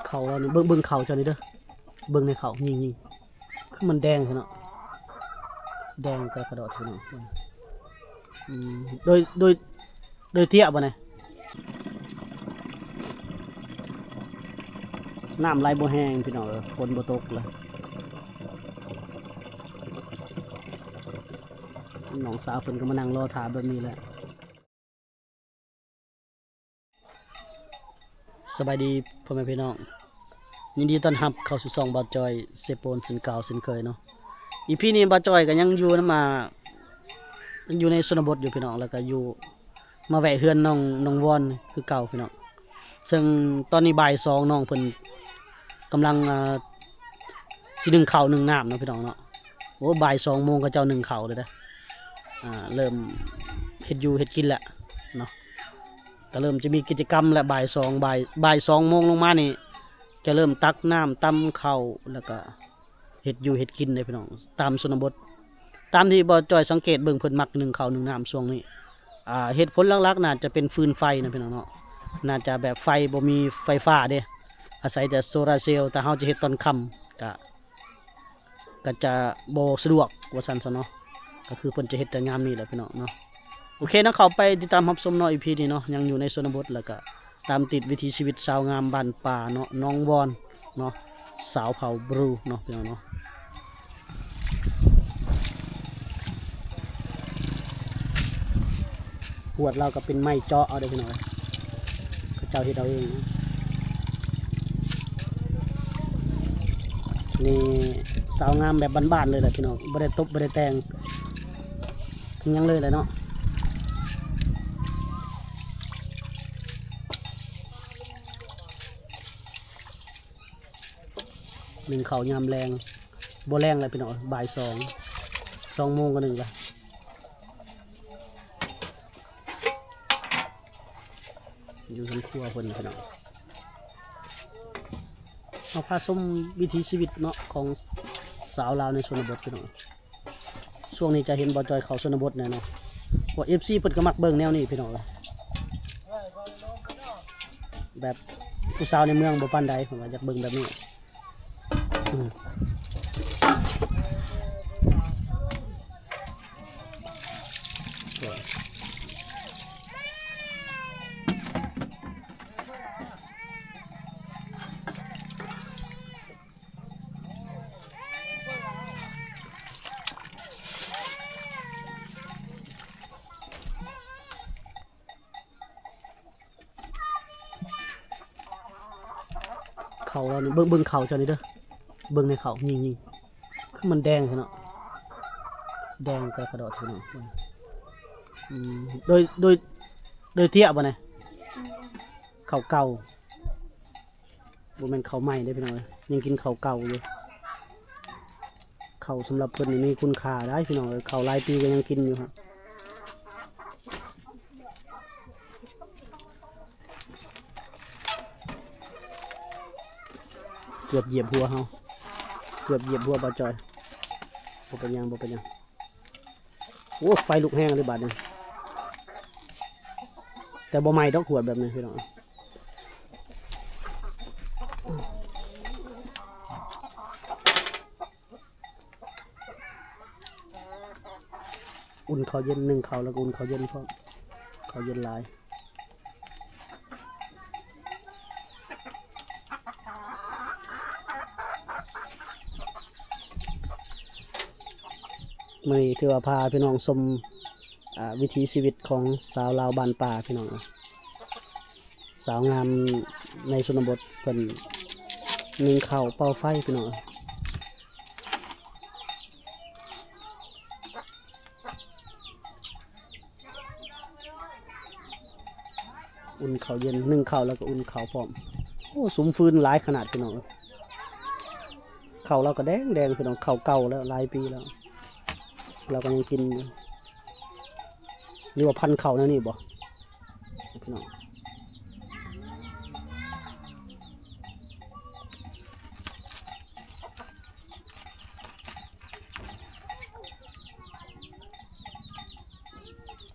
ເຂົ້າລາວນີ້ ເບິ່ງ ເບິ່ງເຂົ້າເຈົ້ານີ້ເດີ ເບິ່ງໃນເຂົ້າ ຍິງໆ ຄືມັນແດງແທ້ເນາະ ແດງກະກະດອດແທ້ເນາະ. ອືມ ໂດຍ ໂດຍ ໂດຍເທຍບໍ່ນີ້ ນ້ຳໄຫຼບໍ່ແຮງພີ່ນ້ອງເອີຍ ຝົນບໍ່ຕົກລະ ນ້ອງສາວເພິ່ນກໍມານັ່ງລໍຖ້າແບບນີ້ແຫຼະ. ສະບາຍດີພໍ່ແມ່ພີ່ນ້ອງ ຍິນດີຕ້ອນຮັບເຂົ້າສູ່ຊ່ອງບ່າວຈ້ອຍເຊໂປນເຊັ່ນເກົ່າເຊັ່ນເຄີຍເນາະ. ອີພີນີ້ບ່າວຈ້ອຍກໍຍັງຢູ່ນຳ ອ່າ ຍັງຢູ່ໃນຊົນນະບົດຢູ່ພີ່ນ້ອງ ແລ້ວກໍຢູ່ ມາແວະເຮືອນນ້ອງ ນ້ອງວອນຄືເກົ່າພີ່ນ້ອງ. ເຊິ່ງຕອນນີ້ບ່າຍສອງ ນ້ອງເພິ່ນກຳລັງ ອ່າ ຊິໜຶ້ງເຂົ້າໜຶ້ງນ້ຳເນາະພີ່ນ້ອງເນາະ. ໂອ້ ບ່າຍສອງໂມງເຂົາເຈົ້າໜຶ້ງເຂົ້າແລ້ວເດ້ ອ່າ ເລີ່ມເຮັດຢູ່ເຮັດກິນແລ້ວເນາະ. ກໍເລີ່ມຈະມີກິດຈະກຳແລ້ວ ບ່າຍສອງ ບ່າຍ ບ່າຍສອງໂມງລົງມານີ້ ຈະເລີ່ມຕັກນ້ຳ ຕຳເຂົ້າ ແລ້ວກໍເຮັດຢູ່ເຮັດກິນເດ້ພີ່ນ້ອງ ຕາມຊົນນະບົດ. ຕາມທີ່ບ່າວຈ້ອຍສັງເກດເບິ່ງ ເພິ່ນມັກໜຶ້ງເຂົ້າໜຶ້ງນ້ຳຊ່ວງນີ້. ອ່າ ເຫດຜົນຫຼັກໆ ໜ້າຈະເປັນຟືນໄຟນະພີ່ນ້ອງເນາະ ໜ້າຈະແບບໄຟບໍ່ມີໄຟຟ້າເດ້ ອາໄສແຕ່ໂຊລາເຊວ. ຖ້າເຮົາຈະເຮັດຕອນຄ່ຳກະ ກໍຈະບໍ່ສະດວກວ່າຊັ້ນຊະເນາະ. ກໍຄືເພິ່ນຈະເຮັດແຕ່ຍາມນີ້ແຫຼະພີ່ນ້ອງເນາະ. ໂອເຄເນາະ ເຂົ້າໄປຕິດຕາມຮັບຊົມເນາະ ອີພີນີ້ເນາະ ຍັງຢູ່ໃນຊົນນະບົດ ແລ້ວກະຕາມຕິດວິຖີຊີວິດຊາວງາມບ້ານປ່າເນາະ ນ້ອງວອນເນາະ ສາວເຜົ່າບຣູເນາະ ພີ່ນ້ອງເນາະ. ຫວດລາວກໍເປັນໄມ້ເຈາະເອົາເດ້ພີ່ນ້ອງເອີຍ ເຂົາເຈົ້າເຮັດເອົາເອງ. ນີ້ສາວງາມແບບບ້ານໆ ເລີຍແຫຼະພີ່ນ້ອງ ບໍ່ໄດ້ຕົບບໍ່ໄດ້ແຕ່ງຫຍັງເລີຍແຫຼະເນາະ. ໜຶ້ງເຂົ້າຍາມແລງ ບໍ່ແລງແລ້ວພີ່ນ້ອງ ບ່າຍສອງ ສອງໂມງກໍໜຶ້ງລະ. ຢູ່ເຮືອນຄົວເພິ່ນພີ່ນ້ອງ ເຮົາພາຊົມວິຖີຊີວິດເນາະ ຂອງສາວລາວໃນຊົນນະບົດພີ່ນ້ອງ. ຊ່ວງນີ້ຈະເຫັນບ່າວຈ້ອຍເຂົ້າຊົນນະບົດແນ່ເນາະ ເພາະເອັຟຊີເພິ່ນກໍມັກເບິ່ງແນວນີ້ພີ່ນ້ອງ ແບບຜູ້ສາວໃນເມືອງບໍ່ປານໃດ ເພິ່ນວ່າຢາກເບິ່ງແບບນີ້. ອືມ ເຂົ້າລາວນີ້ ເບິ່ງ ເບິ່ງເຂົ້າເຈົ້ານີ້ເດີ ເບິ່ງໃນເຂົ້າ ຍິງໆ ຄືມັນແດງແທ້ເນາະ ແດງກະກະດອດແທ້ເນາະ. ອືມ ໂດຍ ໂດຍ ໂດຍເທຍບໍ່ນີ້ ເຂົ້າເກົ່າ ບໍ່ແມ່ນເຂົ້າໃໝ່ເດ້ພີ່ນ້ອງເອີຍ ຍັງກິນເຂົ້າເກົ່າຢູ່. ເຂົ້າສຳລັບເພິ່ນນີ້ມີຄຸນຄ່າຫຼາຍພີ່ນ້ອງເອີຍ ເຂົ້າຫຼາຍປີກໍຍັງກິນຢູ່ຫັ້ນ. ເກືອບຢຽບຫົວເຮົາ ເກືອບຢຽບຫົວບ່າວຈ້ອຍ. ບໍ່ເປັນຫຍັງ ບໍ່ເປັນຫຍັງ. ໂອ້ ໄຟລຸກແຮງເລີຍບາດນີ້ ແຕ່ບໍ່ໄໝ້ດອກ ຫວດແບບນີ້ພີ່ນ້ອງ. ອຸ່ນເຂົ້າເຢັນ ໜຶ້ງເຂົ້າແລ້ວກໍອຸ່ນເຂົ້າເຢັນພ້ອມ ເຂົ້າເຢັນຫຼາຍ. ມື້ນີ້ຖືວ່າພາພີ່ນ້ອງຊົມ ອ່າ ວິຖີຊີວິດຂອງສາວລາວບ້ານປ່າພີ່ນ້ອງ. ສາວງາມໃນຊົນນະບົດເພິ່ນໜຶ້ງເຂົ້າເປົ່າໄຟພີ່ນ້ອງ. ອຸ່ນເຂົ້າເຢັນ ໜຶ້ງເຂົ້າແລ້ວກໍອຸ່ນເຂົ້າພ້ອມ. ໂອ້ ສຸມຟືນຫຼາຍຂະໜາດພີ່ນ້ອງເອີຍ. ເຂົ້າລາວກໍແດງໆ ພີ່ນ້ອງ ເຂົ້າເກົ່າແລ້ວ ຫຼາຍປີແລ້ວ ລາວກໍຍັງກິນຢູ່. ຫຼືວ່າພັນເຂົ້າແນວນີ້ບໍ່? ພີ່ນ້ອງ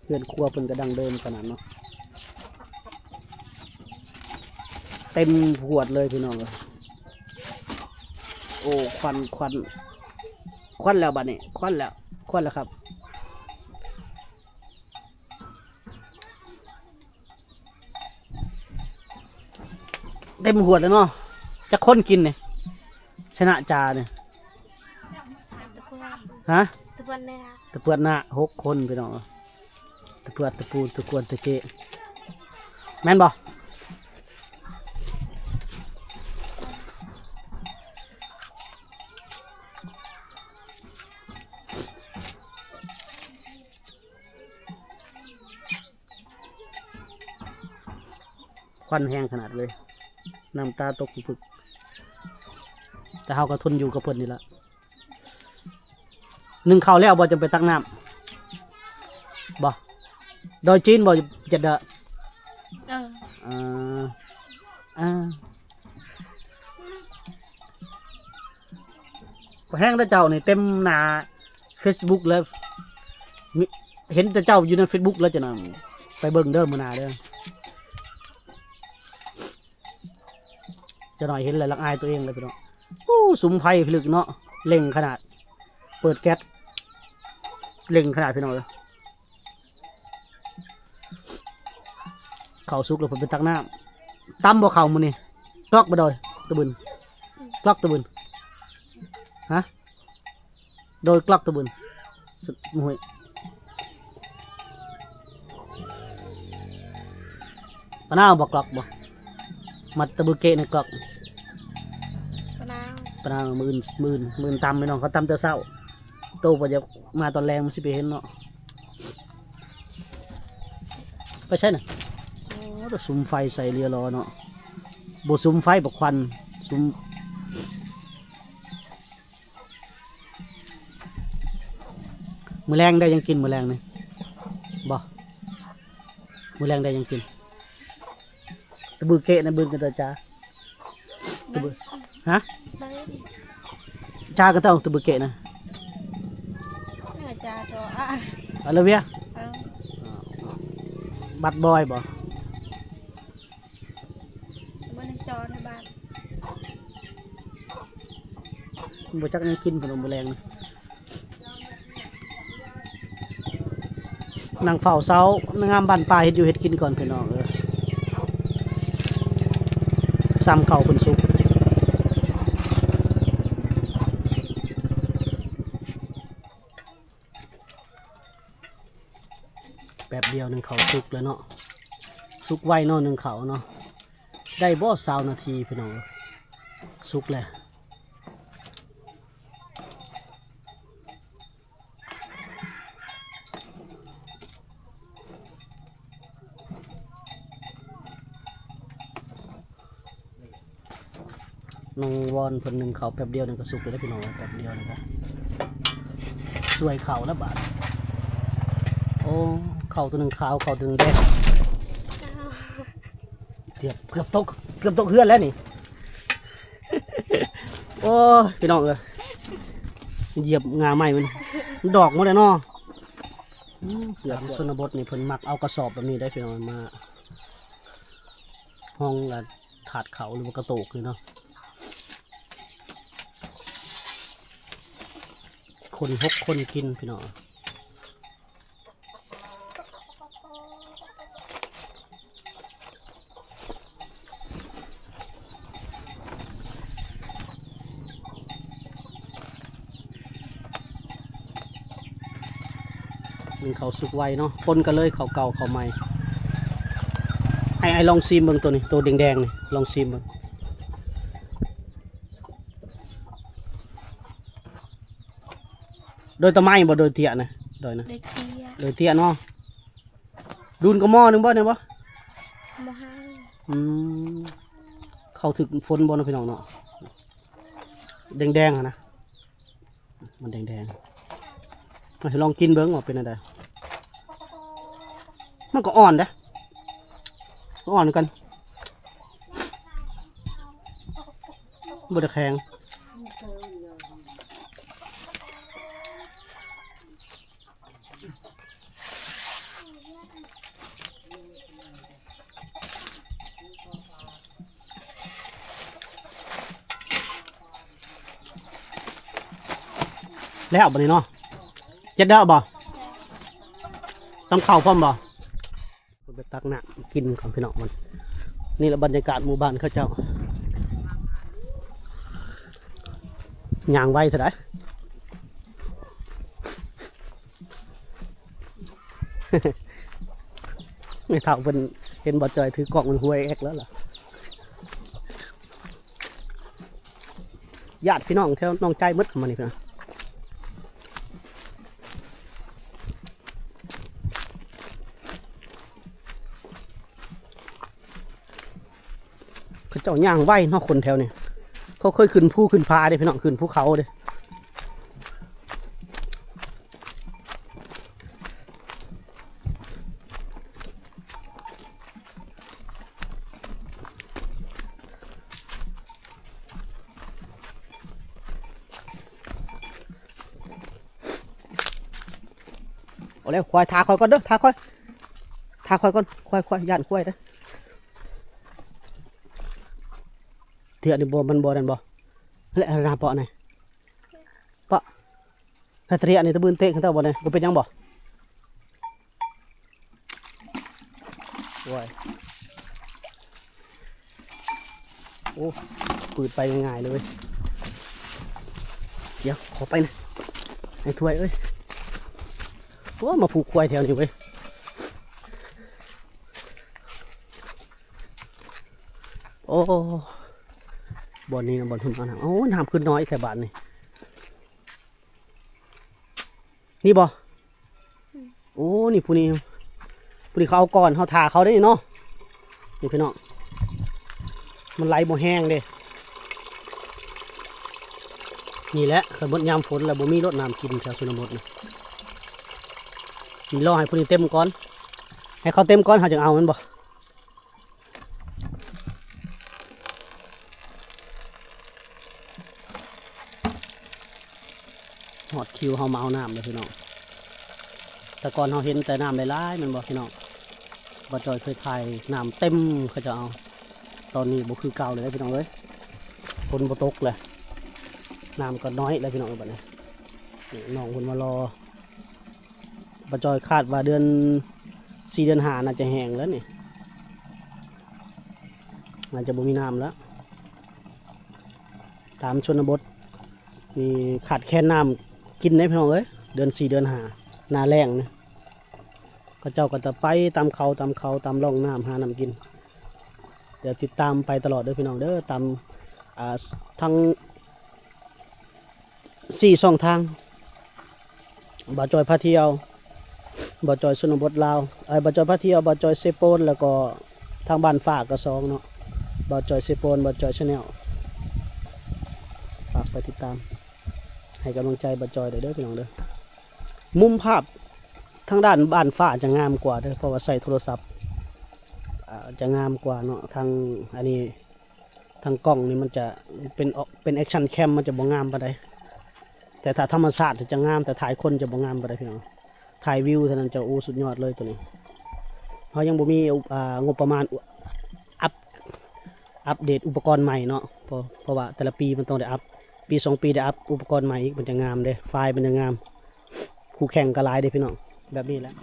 ເຮືອນຄົວເພິ່ນກໍດັ້ງເດີມຂະໜາດເນາະ. ເຕັມຫວດເລີຍພີ່ນ້ອງເອີຍ. ໂອ້ ຄວັນ ຄວັນ ຄວັນແລ້ວບາດນີ້ ຄວັນແລ້ວ ຄວັນແລ້ວຄັບ. ເຕັມຫວດແລ້ວເນາະ. ຈັກຄົນກິນນີ້ ຊະນະຈານີ້? ຕະເພື່ອນ ຮະ? ຕະເພື່ອນແນ່ ຕະເພື່ອນນະ ຫົກຄົນພີ່ນ້ອງ. ຕະເພື່ອນ ຕະປູນ ຕະກວນ ຕະເກະ ແມ່ນບໍ່? ຄວັນແຮງຂະໜາດເລີຍ ນ້ຳຕາຕົກປຶກໆ ແຕ່ເຮົາກໍທົນຢູ່ກັບເພິ່ນນີ້ລະ. ໜຶ້ງເຂົ້າແລ້ວບໍ່ ຈັ່ງໄປຕັກນ້ຳບໍ່? ດອຍຈີນບໍ່ ເຈັດເດີ? ເອີ ເອີ ເອີ. ແຮງເດີເຈົ້ານີ້ ເຕັມໜ້າເຟສບຸກເລີຍ ມີ ເຫັນແຕ່ເຈົ້າຢູ່ໃນເຟສບຸກເລີຍ ຈັ່ງນັ້ນໄປເບິ່ງເດີມື້ໜ້າເດີ. ຈັກໜ້ອຍເຫັນແລ້ວລະອາຍຕົວເອງເລີຍພີ່ນ້ອງ. ໂອ້ ສຸມໄຟພິລຶກເນາະ ເລັ່ງຂະໜາດ ເປີດແກັດ ເລັ່ງຂະໜາດພີ່ນ້ອງເອີຍ. ເຂົ້າສຸກແລ້ວເພິ່ນໄປຕັກນ້ຳ. ຕຳບໍ່ເຂົ້າມື້ນີ້? ກລອກບໍ່ດອຍຕະບຶນ? ກລອກຕະບຶນ? ຮະ? ໂດຍກລອກຕະບຶນ ໂອ້ຍ ປານາວບໍ່ກລອກບໍ່? ມັດຕະບຶເກະໃນກລອກ ປານາວ ປານາວ. ມື້ອື່ນ ມື້ອື່ນ ມື້ອື່ນຕຳພີ່ນ້ອງ ເຂົາຕຳແຕ່ເຊົ້າ. ໂຕບໍ່ຢາກມາຕອນແລງ ມັນຊິໄປເຫັນເນາະ. ໄປໃສນະ? ໂອ້ ສຸມໄຟໃສ່ເຫຼືອລໍເນາະ ບໍ່ສຸມໄຟ ບັກຄວັນ ສຸມ. ມື້ແລງໄດ້ຫຍັງກິນມື້ແລງນີ້? ບໍ່ ມື້ແລງໄດ້ຫຍັງກິນ? ຕະບຶເກະນະ ບຶນກັນຕາຈາ ຕະບຶ ຮະ? ຈາກະເຕົ້າ ຕະບຶເກະນະ ອາຈາໂຕ ອາ ອາລາເວຍ ເອີ ບັດບອຍບໍ່? ບໍ່ໄດ້ຈອດໃຫ້ບາດ ບໍ່ຈັກແນວກິນພຸ້ນ ມື້ແລງນະ ນັ່ງເຝົ້າເຊົາ ງາມບ້ານປ່າ ເຮັດຢູ່ເຮັດກິນກ່ອນພີ່ນ້ອງເອີຍ ຊ່ຳເຂົ້າເພິ່ນສຸກ. ແປັບດຽວໜຶ່ງເຂົ້າສຸກແລ້ວເນາະ ສຸກໄວເນາະ ໜຶ່ງເຂົ້າເນາະ ໄດ້ບໍ່ຊາວນາທີພີ່ນ້ອງ ສຸກແລ້ວ. ນ້ອງວອນເພິ່ນໜຶ້ງເຂົ້າແປັບດຽວນີ້ກໍສຸກແລ້ວເດ້ພີ່ນ້ອງ ແປັບດຽວນີ້ກໍສວຍເຂົ້າແລ້ວບາດ. ໂອ້ ເຂົ້າຕົວໜຶ່ງຂາວ ເຂົ້າຕົວໜຶ່ງແດງ ເກືອບ ເກືອບຕົກ ເກືອບຕົກເຮືອນແລ້ວນີ້. ໂອ້ຍ ພີ່ນ້ອງເອີຍ ຢຽບງ່າໄມ້ມັນ ມັນດອກໝົດແລ້ວເນາະ. ອືມ ຕາມຊົນນະບົດນີ້ເພິ່ນມັກເອົາກະສອບແບບນີ້ໄດ໋ພີ່ນ້ອງ ມາຮອງ ອາ ຖາດເຂົ້າ ຫຼືວ່າກະໂຕກນີ້ເນາະ ຄົນຫົກຄົນກິນພີ່ນ້ອງ. ໜຶ້ງເຂົ້າສຸກໄວເນາະ ປົນກັນເລີຍ ເຂົ້າເກົ່າເຂົ້າໃໝ່. ໃຫ້ອ້າຍລອງຊີມເບິ່ງໂຕນີ້ ໂຕແດງໆນີ້ ລອງຊີມເບິ່ງ. ໂດຍຕະໄມ້ບໍ່ ໂດຍເຕ້ຍນະ ໂດຍນະ ໂດຍເຕ້ຍ ໂດຍເຕ້ຍເນາະ. ດຸນກະໝໍ້ໜຶ່ງບໍ່ນີ້ບໍ່? ໝໍ້ຫ້າ. ອືມ ເຂົ້າຖືກຝົນບໍ່ເນາະ ພີ່ນ້ອງເນາະ ແດງໆຫັ້ນນະ ມັນແດງໆ. ມາ ລອງກິນເບິ່ງວ່າເປັນແນວໃດ ມັນກໍອ່ອນເດ້ ອ່ອນກັນ ບໍ່ໄດ້ແຂງ. ແລ້ວບັດນີ້ເນາະ ເຈັດດາວບໍ່? ຕຳເຂົ້າພ້ອມບໍ່? ໄປຕັກນ້ຳກິນກ່ອນພີ່ນ້ອງ ມັນ ນີ້ລະບັນຍາກາດໝູ່ບ້ານເຂົາເຈົ້າ ຍ່າງໄວເທົ່າໃດ. ແມ່ເຖົ້າເພິ່ນເຫັນບໍ່ຈ່ອຍຖືກ້ອງ ມັນຫວຍແອກແລ້ວລະ. ຍາດພີ່ນ້ອງແຖວໜອງໃຈໝົດມານີ້ພີ່ນ້ອງ ເຂົາເຈົ້າຍ່າງໄວເນາະ ຄົນແຖວນີ້ ເຂົາເຄີຍຂຶ້ນພູຂຶ້ນຜາເດ້ພີ່ນ້ອງ ຂຶ້ນພູເຂົາເດ້. ເອົາແລ້ວ ຄວາຍ ຖ້າຂ້ອຍກ່ອນເດີ ຖ້າຂ້ອຍ ຖ້າຂ້ອຍກ່ອນ ຄວາຍ ຄວາຍ ຢ້ານຄວາຍເດີ. ເທື່ອນີ້ບໍ່ ມັນບໍ່ນັ້ນບໍ່ ແລະ ໜ້າເປາະນີ້ ເປາະ ແພດເທຣຍນີ້ຕະບືນເຕະຂຶ້ນເຈົ້າບໍ່ນີ້ ບໍ່ເປັນຫຍັງບໍ່? ໂອ້ຍ ໂອ້ ປືດໄປງ່າຍໆເລີຍເວີຍ. ດຽວ ຂໍໄປນະ ໄອ້ຖ້ວຍເອີຍ. ໂອ້ ມາຜູກຄວາຍແຖວນີ້ເວີຍ. ໂອ້ ບ່ອນນີ້ນະ ບ່ອນເພິ່ນເອົານ້ຳ. ໂອ້ ນ້ຳຂຶ້ນນ້ອຍແທ້ບາດນີ້. ນີ້ບໍ່? ອືມ ໂອ້ ນີ້ ຜູ້ນີ້ ຜູ້ນີ້ເຂົາເອົາກ່ອນ ເຮົາຖ້າເຂົາເດ້ເນາະ. ນີ້ພີ່ນ້ອງ ມັນໄຫຼບໍ່ແຮງເດ້. ນີ້ແຫຼະ ຄັນໝົດຍາມຝົນແລ້ວ ບໍ່ມີໂລດນ້ຳກິນແຖວຊົນນະບົດນີ້. ນີ້ລໍໃຫ້ຜູ້ນີ້ເຕັມກ່ອນ ໃຫ້ເຂົາເຕັມກ່ອນ ເຮົາຈຶ່ງເອົາ ແມ່ນບໍ່? ຮອດຄິວເຮົາມາເອົານ້ຳແລ້ວພີ່ນ້ອງ. ແຕ່ກ່ອນເຮົາເຫັນແຕ່ນ້ຳຫຼາຍໆ ແມ່ນບໍ່ພີ່ນ້ອງ? ບ່າວຈ້ອຍເຄີຍຖ່າຍນ້ຳເຕັມເຂົາເຈົ້າເອົາ. ຕອນນີ້ບໍ່ຄືເກົ່າເລີຍພີ່ນ້ອງເອີຍ ຝົນບໍ່ຕົກແລ້ວ ນ້ຳກໍນ້ອຍແລ້ວພີ່ນ້ອງເອີຍ. ບັດນີ້ ນີ້ນ້ອງເພິ່ນມາລໍ ບ່າວຈ້ອຍຄາດວ່າເດືອນສີ່ເດືອນຫ້າ ໜ້າຈະແຫ້ງແລ້ວນີ້ ໜ້າຈະບໍ່ມີນ້ຳແລ້ວ. ຕາມຊົນນະບົດນີ້ຂາດແຄນນ້ຳກິນເດ້ພີ່ນ້ອງເອີຍ ເດືອນສີ່ເດືອນຫ້າ ໜ້າແລ້ງນີ້ ເຂົາເຈົ້າກໍຈະໄປຕາມເຂົາ ຕາມເຂົາ ຕາມຮ່ອງນ້ຳຫານ້ຳກິນ. ດຽວຕິດຕາມໄປຕະຫຼອດເດີພີ່ນ້ອງເດີ ຕາມ ອ່າ ທັງ ສີ່ຊ່ອງທາງ ບ່າວຈ້ອຍພາທ່ຽວ ບ່າວຈ້ອຍຊົນນະບົດລາວ ເອີ ບ່າວຈ້ອຍພາທ່ຽວ ບ່າວຈ້ອຍເຊໂປນ ແລ້ວກໍທາງບ້ານຟ້າກະສອງເນາະ ບ່າວຈ້ອຍເຊໂປນ ບ່າວຈ້ອຍ Channel. ຝາກໄປຕິດຕາມໃຫ້ກຳລັງໃຈບ່າວຈ້ອຍເດີພີ່ນ້ອງເດີ. ມຸມພາບທາງດ້ານບ້ານຟ້າຈະງາມກວ່າເດີ ເພາະວ່າໃຊ້ໂທລະສັບ ອາ ຈະງາມກວ່າເນາະ ທາງອັນນີ້ ທາງກ້ອງນີ້ມັນຈະເປັນ ເປັນ action cam ມັນຈະບໍ່ງາມປານໃດ ແຕ່ຖ້າທຳມະຊາດຈະງາມ ແຕ່ຖ່າຍຄົນຈະບໍ່ງາມປານໃດພີ່ນ້ອງ. ຖ່າຍວິວເທົ່ານັ້ນຈະ ໂອ້ ສຸດຍອດເລີຍໂຕນີ້. ເຮົາຍັງບໍ່ມີ ອ່າ ງົບປະມານ ອັບ ອັບເດດອຸປະກອນໃໝ່ເນາະ ເພາະ ເພາະວ່າແຕ່ລະປີມັນຕ້ອງໄດ້ອັບ ປີສອງປີໄດ້ອັບອຸປະກອນໃໝ່ອີກ ມັນຈະງາມເດ້ ໄຟລ໌ມັນຈະງາມ. ຄູ່ແຂ່ງກໍຫຼາຍເດ້ພີ່ນ້ອງ ແບບນີ້ແຫຼະ.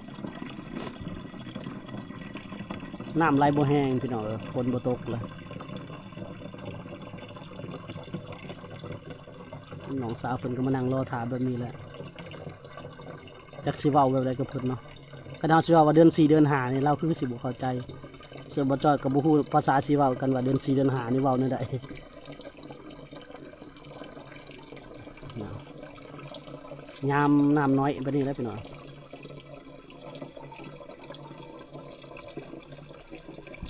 ນ້ຳໄຫຼບໍ່ແຮງພີ່ນ້ອງເອີຍ ຝົນບໍ່ຕົກລະ ນ້ອງສາວເພິ່ນກໍມານັ່ງລໍຖ້າແບບນີ້ແຫຼະ. ຈັກຊິເວົ້າແບບໃດກັບເພິ່ນເນາະ ຄັນເຮົາຊິເວົ້າວ່າເດືອນສີ່ເດືອນຫ້ານີ້ ລາວຄືຊິບໍ່ເຂົ້າໃຈ. ສ່ວນບ່າວຈ້ອຍກໍບໍ່ຮູ້ພາສາຊິເວົ້າກັນວ່າເດືອນສີ່ເດືອນຫ້ານີ້ເວົ້າແນວໃດ. ຍາມນ້ຳນ້ອຍແບບນີ້ແຫຼະພີ່ນ້ອງ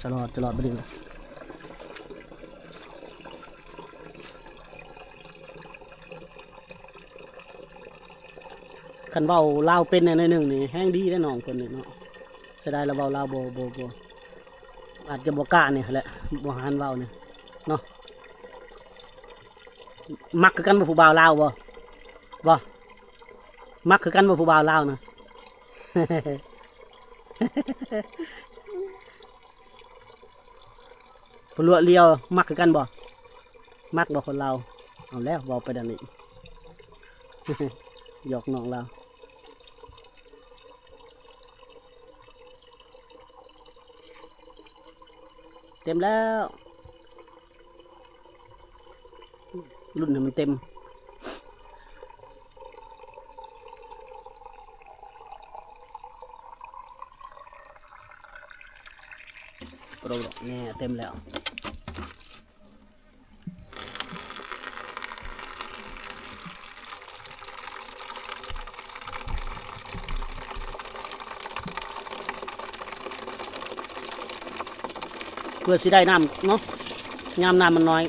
ສະຫຼອດ ສະຫຼອດແບບນີ້ແຫຼະ. ຄັນເວົ້າລາວເປັນແດ່ໜ້ອຍໜຶ່ງນີ້ແຮງດີເດ້ນ້ອງເພິ່ນນີ້ເນາະ. ເສຍດາຍລາວເວົ້າລາວບໍ່ ບໍ່ ບໍ່ ອາດຈະບໍ່ກ້ານີ້ແຫຼະ ບໍ່ຫັນເວົ້ານີ້ເນາະ. ມັກຄືກັນບໍ່ຜູ້ບ່າວລາວບໍ່? ບໍ່ ມັກຄືກັນບໍ່ຜູ້ບ່າວລາວນະ? ຜູ້ຫຼວດລຽວມັກຄືກັນບໍ່? ມັກບໍ່ຄົນລາວ? ເອົາແລ້ວ ເວົ້າໄປດຽວນີ້. ຢອກນ້ອງລາວ. ເຕັມແລ້ວ ລຸ້ນໃຫ້ມັນເຕັມ. ໂອ້ ແນ່ ເຕັມແລ້ວ. ເພື່ອຊິໄດ້ນ້ຳເນາະ ຍາມນ້ຳມັນໜ້ອຍ.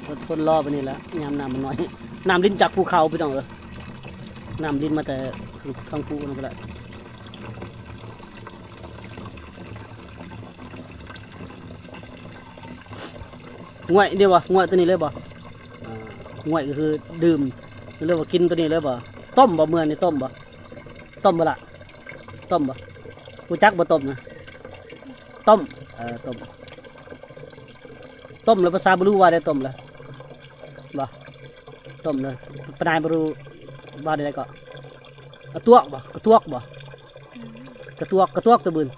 ທົນ ທົນລໍໄປນີ້ແຫຼະ ຍາມນ້ຳມັນໜ້ອຍ. ນ້ຳລິນຈາກພູເຂົາ ພີ່ນ້ອງເອີຍ ນ້ຳລິນມາແຕ່ທາງ ທາງພູນັ້ນກໍໄດ້. ງ່ວຍເດ້ບໍ່? ງ່ວຍຕົວນີ້ເລີຍບໍ່? ອ່າ ງ່ວຍກໍຄືດື່ມ ຫຼືວ່າກິນຕົວນີ້ເລີຍບໍ່? ຕົ້ມບໍ່? ເມື່ອນີ້ຕົ້ມບໍ່? ຕົ້ມບໍ່ລະ? ຕົ້ມບໍ່? ຮູ້ຈັກບໍ່ຕົ້ມນະ? ຕົ້ມ ເອີ ຕົ້ມ. ຕົ້ມແລ້ວພາສາບາລູວ່າໄດ້ ຕົ້ມແລ້ວບໍ່? ຕົ້ມເລີຍ. ປານາຍບາລູວ່າໄດ້ກໍ ກະຕວກບໍ່? ກະຕວກບໍ່? ອືມ ກະຕວກ ກະຕວກຕະບຶນ.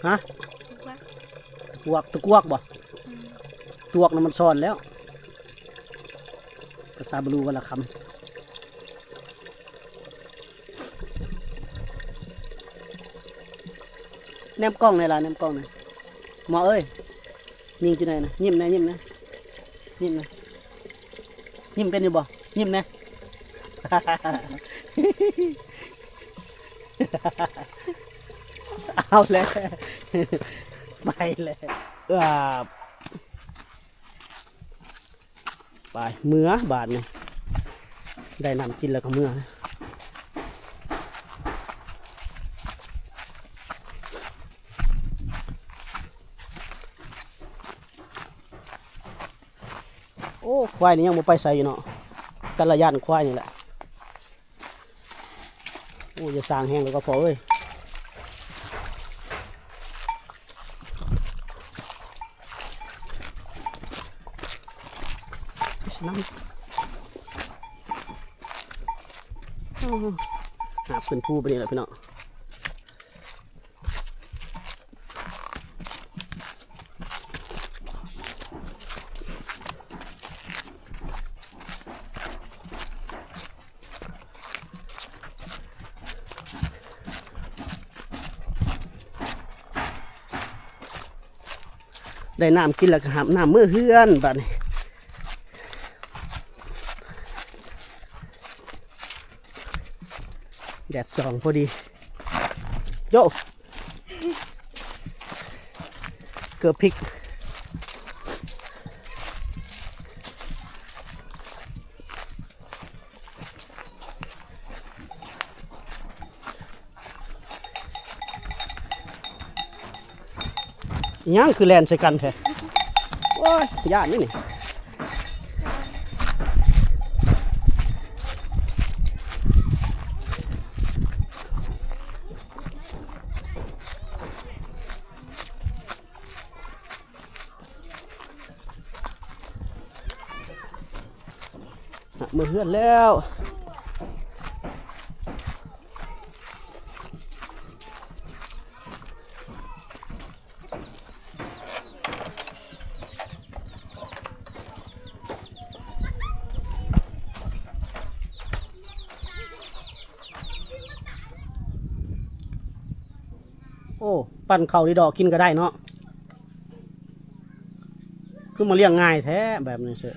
ຮະ? ຕະກວກ ຕະກວກບໍ່? ອືມ ຕວກນະມັນຊ້ອນແລ້ວ. ພາສາບາລູວັນລະຄຳ. ແນມກ້ອງແດ່ລະ ແນມກ້ອງແດ່. ໝໍເອີຍ ຍິງຢູ່ໃນນະ ຍິ້ມແດ່ ຍິ້ມແດ່ ຍິ້ມແດ່. ຍິ້ມເປັນຢູ່ບໍ່? ຍິ້ມແດ່. ເອົາແລ້ວ ໄປແລ້ວ. ອາ ໄປ ເມືອບາດນີ້ ໄດ້ນ້ຳກິນແລ້ວກໍເມືອ. ໂອ້ ຄວາຍນີ້ຍັງບໍ່ໄປໃສຢູ່ເນາະ ແຕ່ລະຢ້ານຄວາຍນີ້ແຫຼະ. ໂອ້ ຢ່າສ້າງແຮງເລີຍກໍພໍເອີຍ. ຫາບຂຶ້ນພູໄປນີ້ແຫຼະພີ່ນ້ອງ. ໄດ້ນ້ຳກິນແລ້ວກໍຫາບນ້ຳເມືອເຮືອນບາດນີ້. ແດດສ່ອງພໍດີ. ໂຢ ເກືອບພິກ. ອີຫຍັງຄືແລ່ນໃສ່ກັນແທ້? ໂອ້ຍ ຢ້ານນີ້ນີ້. ເມືອເຮືອນແລ້ວ. ໂອ້ ປັ່ນເຂົ້າດີດອກກິນກໍໄດ້ເນາະ. ຄືມາລ້ຽງງ່າຍແທ້ແບບນີ້ເຊີ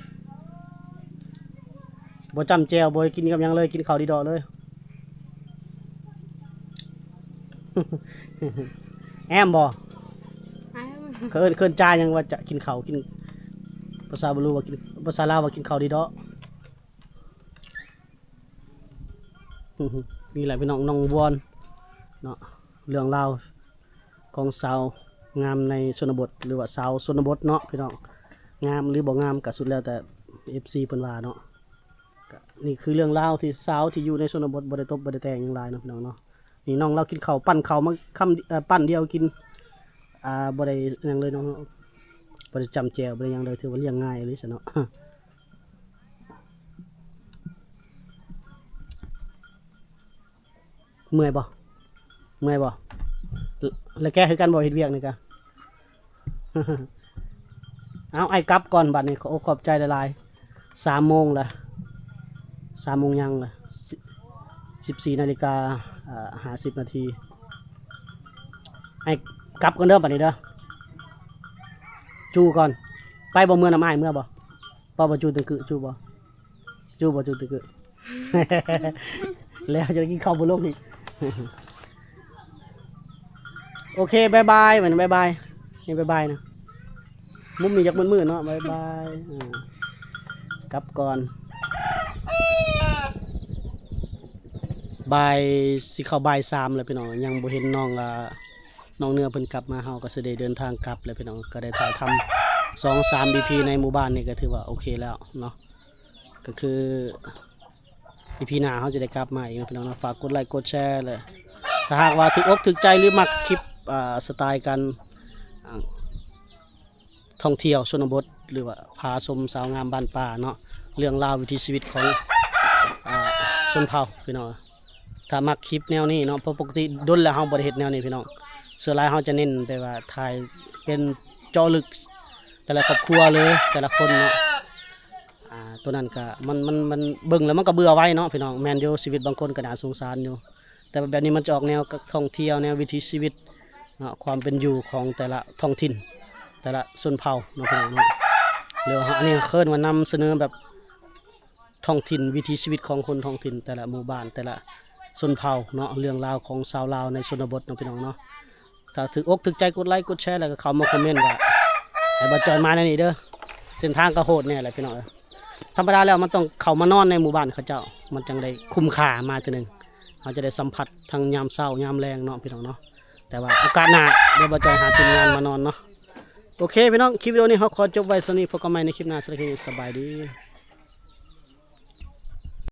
ບໍ່ຈ້ຳແຈ່ວ ບໍ່ໄດ້ກິນກັບຫຍັງເລີຍ ກິນເຂົ້າດີດອກເລີຍ. ແອມບໍ່? ແອມ. ເຂົາເອີ້ນ ເອີ້ນຈ້າຫຍັງວ່າຈະກິນເຂົ້າ ກິນ ພາສາບາລູວ່າກິນ ພາສາລາວວ່າກິນເຂົ້າດີດອກ. ນີ້ແຫຼະພີ່ນ້ອງ ໜອງວອນເນາະ ເລື່ອງລາວຂອງສາວງາມໃນຊົນນະບົດ ຫຼືວ່າສາວຊົນນະບົດເນາະພີ່ນ້ອງ. ງາມຫຼືບໍ່ງາມກໍສຸດແລ້ວແຕ່ເອັຟຊີເພິ່ນວ່າເນາະ. ກະນີ້ຄືເລື່ອງລາວທີ່ສາວທີ່ຢູ່ໃນຊົນນະບົດ ບໍ່ໄດ້ຕົບບໍ່ໄດ້ແຕ່ງຫຍັງຫຼາຍເນາະພີ່ນ້ອງເນາະ. ນີ້ນ້ອງລາວກິນເຂົ້າ ປັ້ນເຂົ້າມາຄຳ ເອີ ປັ້ນດຽວກິນ ອ່າ ບໍ່ໄດ້ຫຍັງເລີຍເນາະ ບໍ່ໄດ້ຈ້ຳແຈ່ວ ບໍ່ໄດ້ຫຍັງເລີຍ ຖືວ່າລ້ຽງງ່າຍອີ່ຫຼີຊັ້ນເນາະ. ເມື່ອຍບໍ່? ເມື່ອຍບໍ່? ແລະ ແກຄືກັນບໍ່ ເຮັດວຽກນີ້ກະ? ເອົາ ອ້າຍກັບກ່ອນບັດນີ້ ຂໍອົກຂອບໃຈຫຼາຍໆ. ສາມໂມງລະ ສາມໂມງຍັງລະ ສິບ ສິບສີ່ນາລິກາ ເອີ ຫ້າສິບນາທີ. ອ້າຍກັບກ່ອນເດີບັດນີ້ເດີ ຈູ່ກ່ອນ. ໄປບໍ່ ເມືອນຳອ້າຍ ເມືອບໍ່? ເວົ້າບໍ່ ຈູ່ຕຶງກຶ ຈູ່ບໍ່? ຈູ່ບໍ່ ຈູ່ຕຶງກຶ ແລ້ວຈະໄດ້ກິນເຂົ້າບໍ່ລົງອີກ. ໂອເຄ ບາຍບາຍ ບາຍບາຍ ນີ້ບາຍບາຍນະ. ມຸມນີ້ຢາກມືດໆເນາະ ບາຍບາຍ ອ່າ ກັບກ່ອນ. ບ່າຍ ຊິເຂົ້າບ່າຍສາມແລ້ວພີ່ນ້ອງ ຍັງບໍ່ເຫັນນ້ອງ ອ່າ ນ້ອງເໜືອເພິ່ນກັບມາ ເຮົາກໍຊິໄດ້ເດີນທາງກັບແລ້ວພີ່ນ້ອງ. ກໍໄດ້ຖ່າຍທຳສອງສາມອີພີໃນໝູ່ບ້ານນີ້ ກໍຖືວ່າໂອເຄແລ້ວເນາະ. ກໍຄືອີພີໜ້າເຮົາຈະໄດ້ກັບມາອີກເນາະພີ່ນ້ອງເນາະ. ຝາກກົດໄລກົດແຊ ແລະ ຖ້າຫາກວ່າຖືກອົກຖືກໃຈ ຫຼື ມັກຄລິບ ອ່າ ສະໄຕລ໌ການ ອ່າ ທ່ອງທ່ຽວຊົນນະບົດ ຫຼືວ່າພາຊົມສາວງາມບ້ານປ່າເນາະ ເລື່ອງລາວວິຖີຊີວິດຂອງ ອ່າ ຊົນເຜົ່າພີ່ນ້ອງ. ຖ້າມັກຄລິບແນວນີ້ເນາະ ເພາະປົກກະຕິດົນແລ້ວເຮົາບໍ່ໄດ້ເຮັດແນວນີ້ພີ່ນ້ອງ. ສ່ວນຫຼາຍເຮົາຈະເນັ້ນແບບວ່າຖ່າຍເປັນເຈາະເລິກແຕ່ລະຄອບຄົວ ຫຼື ແຕ່ລະຄົນເນາະ. ອ່າ ໂຕນັ້ນກະ ມັນ ມັນ ມັນເບິ່ງແລ້ວມັນກະເບື່ອໄວເນາະພີ່ນ້ອງ. ແມ່ນຢູ່ ຊີວິດບາງຄົນກະໜ້າສົງສານຢູ່. ແຕ່ວ່າແບບນີ້ມັນຈະອອກແນວທ່ອງທ່ຽວ ແນວວິຖີຊີວິດເນາະ ຄວາມເປັນຢູ່ຂອງແຕ່ລະທ້ອງຖິ່ນ ແຕ່ລະຊົນເຜົ່າເນາະພີ່ນ້ອງເນາະ. ຫຼືວ່າອັນນີ້ເອີ້ນວ່ານຳສະເໜີແບບທ້ອງຖິ່ນ ວິຖີຊີວິດຂອງຄົນທ້ອງຖິ່ນ ແຕ່ລະໝູ່ບ້ານ ແຕ່ລະຊົນເຜົ່າເນາະ ເລື່ອງລາວຂອງຊາວລາວໃນຊົນນະບົດເນາະພີ່ນ້ອງເນາະ. ຖ້າຖືກອົກຖືກໃຈ ກົດໄລກົດແຊ ແລ້ວກໍເຂົ້າມາຄອມເມັນວ່າ ໃຫ້ບ່າວຈອຍມາແນວນີ້ເດີ. ເສັ້ນທາງກໍໂຫດແດ່ແຫຼະພີ່ນ້ອງເອີຍ. ທຳມະດາແລ້ວມັນຕ້ອງເຂົ້າມານອນໃນໝູ່ບ້ານເຂົາເຈົ້າ ມັນຈັ່ງໄດ້ຄຸ້ມຄ່າມາເທື່ອໜຶ່ງ. ເຮົາຈະໄດ້ສຳຜັດທັງຍາມເຊົ້າຍາມແລງເນາະພີ່ນ້ອງເນາະ. ແຕ່ວ່າໂອກາດໜ້າ ດຽວບ່າວຈອຍຫາທີມງານມານອນເນາະ. ໂອເຄພີ່ນ້ອງ ຄລິບວິດີໂອນີ້ເຮົາຂໍຈົບໄວ້ສ່ຳນີ້ ພົບກັນໃໝ່ໃນຄລິບໜ້າ. ສຳລັບຄລິບນີ້ ສະບາຍດີ.